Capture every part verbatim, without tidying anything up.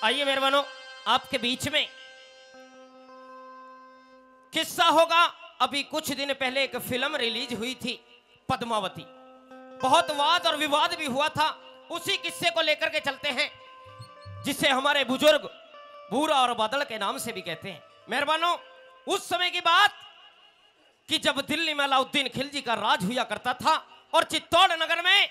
आइए मेहरबानों, आपके बीच में किस्सा होगा। अभी कुछ दिन पहले एक फिल्म रिलीज हुई थी पद्मावती, बहुत वाद और विवाद भी हुआ था। उसी किस्से को लेकर के चलते हैं, जिसे हमारे बुजुर्ग भूरा और बादल के नाम से भी कहते हैं। मेहरबानों, उस समय की बात कि जब दिल्ली में अलाउद्दीन खिलजी का राज हुआ करता था और चित्तौड़ नगर में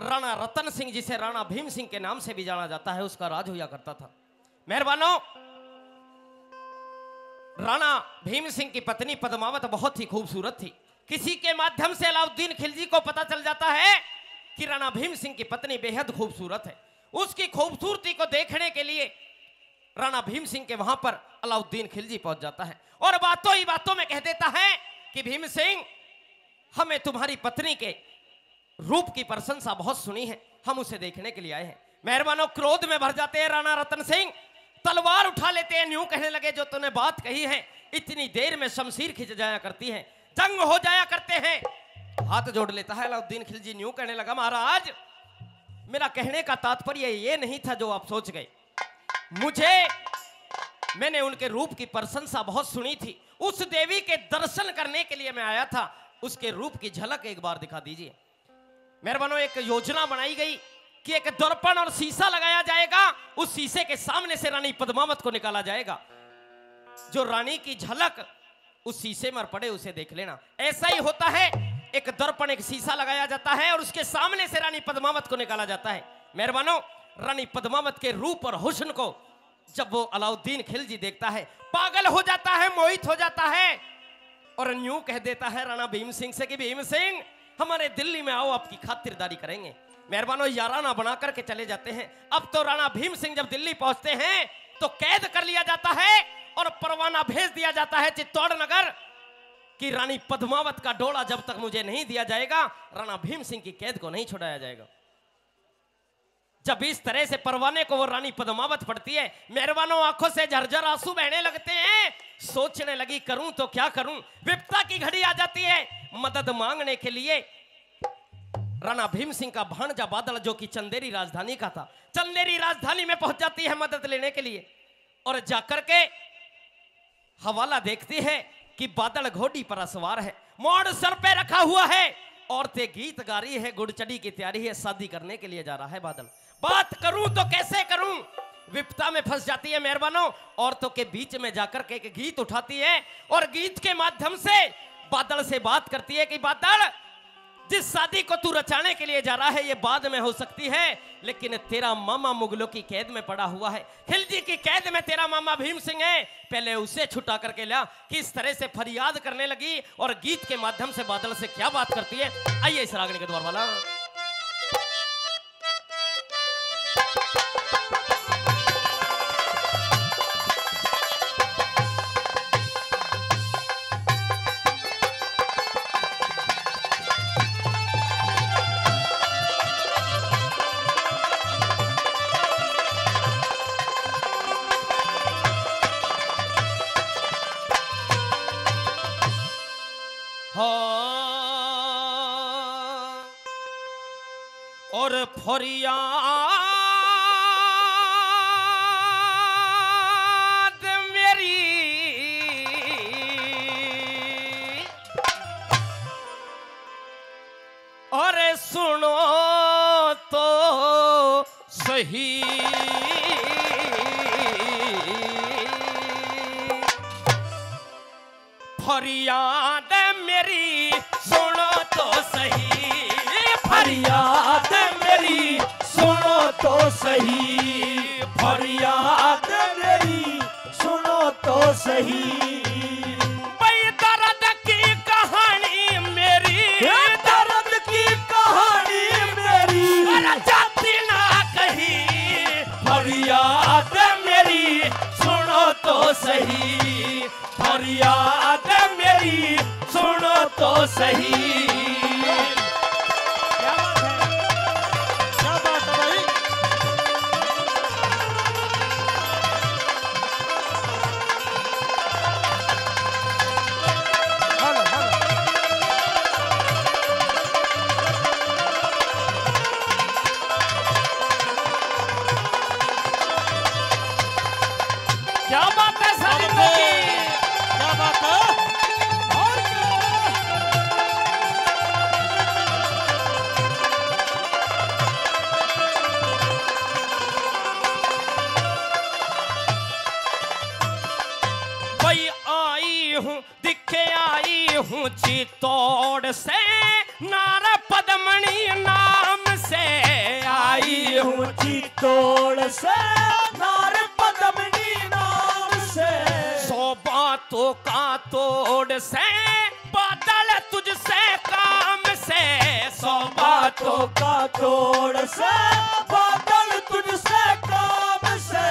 राणा रतन सिंह, जिसे राणा भीम सिंह के नाम से भी जाना जाता है, उसका राज हुआ करता था। मेहरबानों, राणा भीम सिंह की पत्नी पद्मावत बहुत ही खूबसूरत थी। किसी के माध्यम से अलाउद्दीन खिलजी को पता चल जाता है कि राणा भीम सिंह की पत्नी बेहद खूबसूरत है। उसकी खूबसूरती को देखने के लिए राणा भीम सिंह के वहां पर अलाउद्दीन खिलजी पहुंच जाता है और बातों ही बातों में कह देता है कि भीम सिंह, हमें तुम्हारी पत्नी के रूप की प्रशंसा बहुत सुनी है, हम उसे देखने के लिए आए हैं। मेहरबानों, क्रोध में भर जाते हैं राणा रतन सिंह, तलवार उठा लेते हैं, न्यू कहने लगे, जो तूने बात कही है, इतनी देर में शमशीर खिंच जाया करती है, जंग हो जाया करते हैं। हाथ जोड़ लेता है अलाउद्दीन खिलजी, न्यू कहने लगा, महाराज, मेरा कहने का तात्पर्य ये नहीं था जो आप सोच गए। मुझे, मैंने उनके रूप की प्रशंसा बहुत सुनी थी, उस देवी के दर्शन करने के लिए मैं आया था, उसके रूप की झलक एक बार दिखा दीजिए। मेहरबानों, एक योजना बनाई गई कि एक दर्पण और शीशा लगाया जाएगा, उस शीशे के सामने से रानी पद्मावत को निकाला जाएगा। जो रानी की झलक उस शीशे में पड़े, उसे देख लेना। ऐसा ही होता है, एक दर्पण, एक शीशा लगाया जाता है और उसके सामने से रानी पद्मावत को निकाला जाता है। मेहरबानों, रानी पद्मावत के रूप और हुस्न को जब वो अलाउद्दीन खिलजी देखता है, पागल हो जाता है, मोहित हो जाता है और न्यू कह देता है राणा भीम सिंह से कि भीम सिंह, हमारे दिल्ली में आओ, आपकी खातिरदारी करेंगे। मेहरबानों, याराना बना करके चले जाते हैं। अब तो राणा भीम सिंह जब दिल्ली पहुंचते हैं तो कैद कर लिया जाता है और परवाना भेज दिया जाता है चित्तौड़ नगर कि रानी पद्मावत का डोला जब तक मुझे नहीं दिया जाएगा, राणा भीम सिंह की कैद को नहीं छुड़ाया जाएगा। जब इस तरह से परवाने को वो रानी पद्मावत पढ़ती है, मेहरबानों, आंखों से झरझर आंसू बहने लगते हैं। सोचने लगी, करूं तो क्या करूं? विपदा की घड़ी आ जाती है। मदद मांगने के लिए राणा भीम सिंह का भांजा बादल, जो कि चंदेरी राजधानी का था, चंदेरी राजधानी में पहुंच जाती है मदद लेने के लिए। और जाकर के हवाला देखती है कि बादल घोड़ी पर असवार है, मोड़ सर पे रखा हुआ है, औरतें गीत गा रही है, गुड़चड़ी की तैयारी है, शादी करने के लिए जा रहा है बादल। बात करूं तो कैसे करूं? विपदा में फंस जाती है मेहरबानों। औरतों के बीच में जाकर के एक गीत उठाती है और गीत के माध्यम से बादल से बात करती है कि बादल, जिस शादी को तू रचाने के लिए जा रहा है, ये बाद में हो सकती है, लेकिन तेरा मामा मुगलों की कैद में पड़ा हुआ है, खिलजी की कैद में तेरा मामा भीम सिंह है, पहले उसे छुटा करके ला। किस तरह से फरियाद करने लगी और गीत के माध्यम से बादल से क्या बात करती है, आइए इस रागनी के द्वार वाला। हाँ, और फरियाद मेरी अरे सुनो तो सही। फरियाद मेरी सुनो तो सही, फरियाद मेरी सुनो तो सही, फरियाद मेरी सुनो तो सही। भाई दर्द की कहानी मेरी, ए दर्द की कहानी मेरी, अरे जाती ना कहीं। फरियाद मेरी सुनो तो सही, फरियाद मेरी सुनो तो सही। क्या बात है, क्या बात है भाई। क्या बात है साजिद भाई, क्या बात है। और क्या? भाई आई हूँ, दिखे आई हूँ चित्तौड़ से, नार पद्मनी नाम से। आई हूँ चित्तौड़ से, नार पद्मनी नाम से। सौ बातों का तोड़ से, बादल तुझसे काम से। सौ बातों का तोड़ से, बादल तुझसे काम से।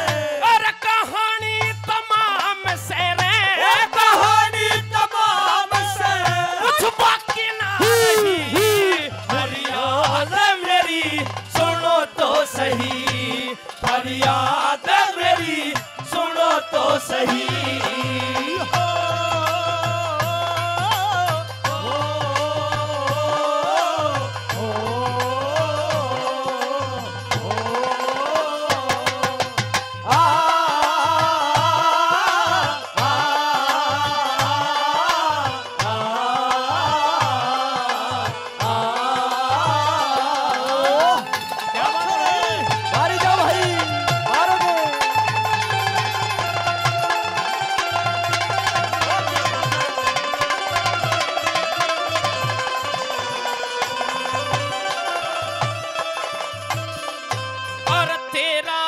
और कहानी तमाम से रे। ए कहानी तमाम से। कुछ बाकी ना रही। फरियाद मेरी सुनो तो सही, फरियाद मेरी सुनो तो सही। क्या बात है? मारी जा भाई, मारो दे। और तेरा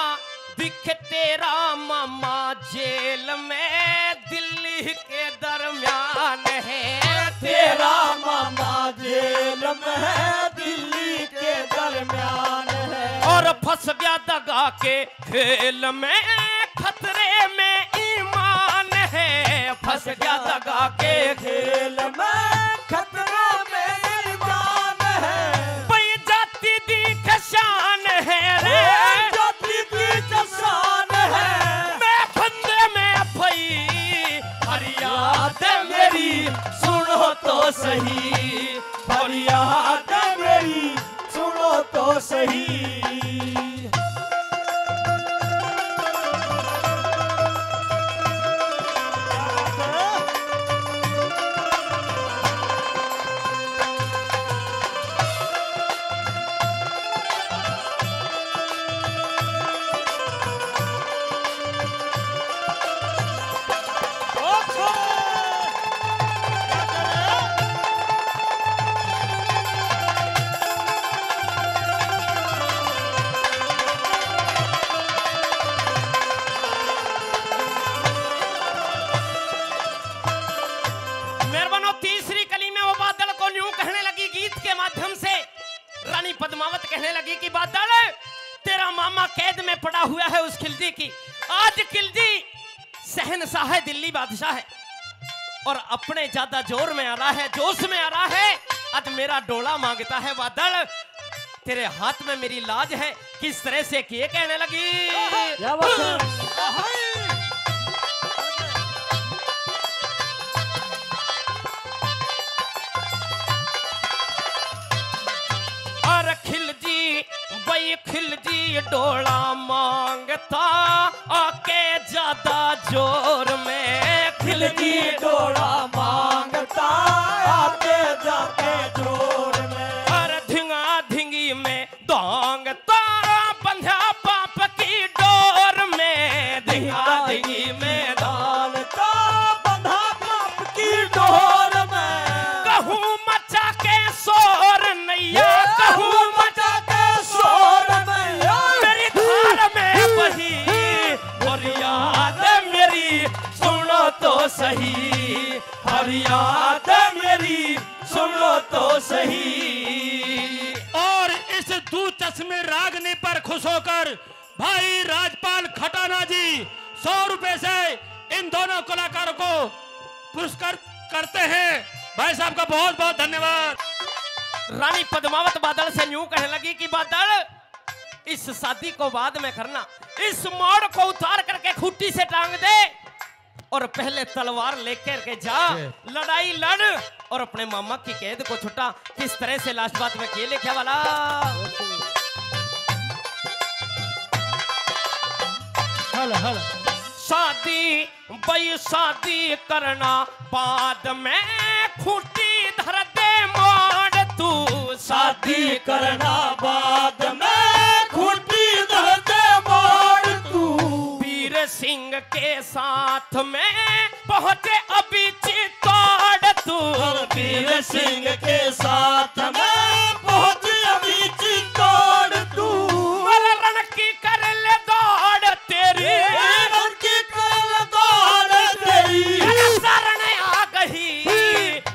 दिख तेरा मामा जेल में, दिल्ली के दरमियान है। तेरा मामा जेल में, दिल्ली के दरमियान है। और फंस गया दगा के खेल में, खतरे में ईमान है। फंस गया दगा के खेल में, खतरे में ईमान है। भाई जाति दी शान है रे। ओ, जाति की शान है। मैं फंदे में फई। फरियाद मेरी सुनो तो सही, फरियाद मेरी सुनो तो सही। मेहरबानो, तीसरी कली में वो बादल को न्यू कहने लगी गीत के माध्यम से। रानी पद्मावत कहने लगी कि बादल, तेरा मामा कैद में पड़ा हुआ है उस खिलजी की। आज खिलजी शहंशाह है, दिल्ली बादशाह है, और अपने ज्यादा जोर में आ रहा है, जोश में आ रहा है। आज मेरा डोला मांगता है बादल, तेरे हाथ में मेरी लाज है। किस तरह से के कहने लगी। क्या बात है? और खिलजी, भाई खिलजी डोला मांगता आके ज्यादा जोर में। खिलजी डोला मांगता आके ज्यादा जोर में। और धिंगा धिंगी में धांगता बंधा पाप की डोर में। धिंगा धिंगी में धांगता बंधा पाप की डोर में। कहूँ मचा के शोर नैया, कहूँ मचा के शोर नैया। मेरी धार में बही फरियाद मेरी सुनो तो सही, फरियाद मेरी सुनो तो सही। और इस दू चश्मे रागनी पर खुश होकर भाई राजपाल खटाना जी सौ रुपए से इन दोनों कलाकारों को पुरस्कार करते हैं। भाई साहब का बहुत बहुत धन्यवाद। रानी पद्मावत बादल से न्यू कहने लगी कि बादल, इस शादी को बाद में करना, इस मोड़ को उतार करके खूंटी से टांग दे और पहले तलवार लेकर के जा, लड़ाई लड़ और अपने मामा की कैद को छुटा। किस तरह से लास्ट बात में के लिखा वाला। Hello, hello. शादी, बई शादी करना बाद में खूंटी धर दे मोड़ तू। शादी करना बाद में खूंटी धर दे मोड़ तू। वीर सिंह के साथ में पहुंचे अभी चित्तौड़ तू। वीर सिंह के साथ में पहुंचे अभी चित्तौड़ तू। अरे रण की कर ले दौड़ तेरी। रण की कर ले दौड़ तेरी। अरे शरण आ गई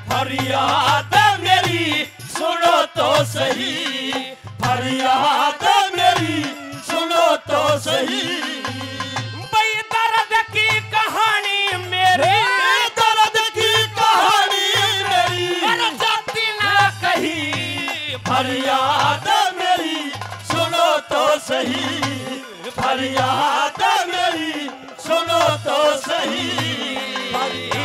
फरियाद मेरी, सुनो तो सही। फरियाद मेरी, सुनो तो सही। बई दर्द की कहानी मेरी। ए, दर्द की कहानी मेरी। अरे जाती ना कहीं। फरियाद मेरी, सुनो तो सही। फरियाद मेरी, सुनो तो सही।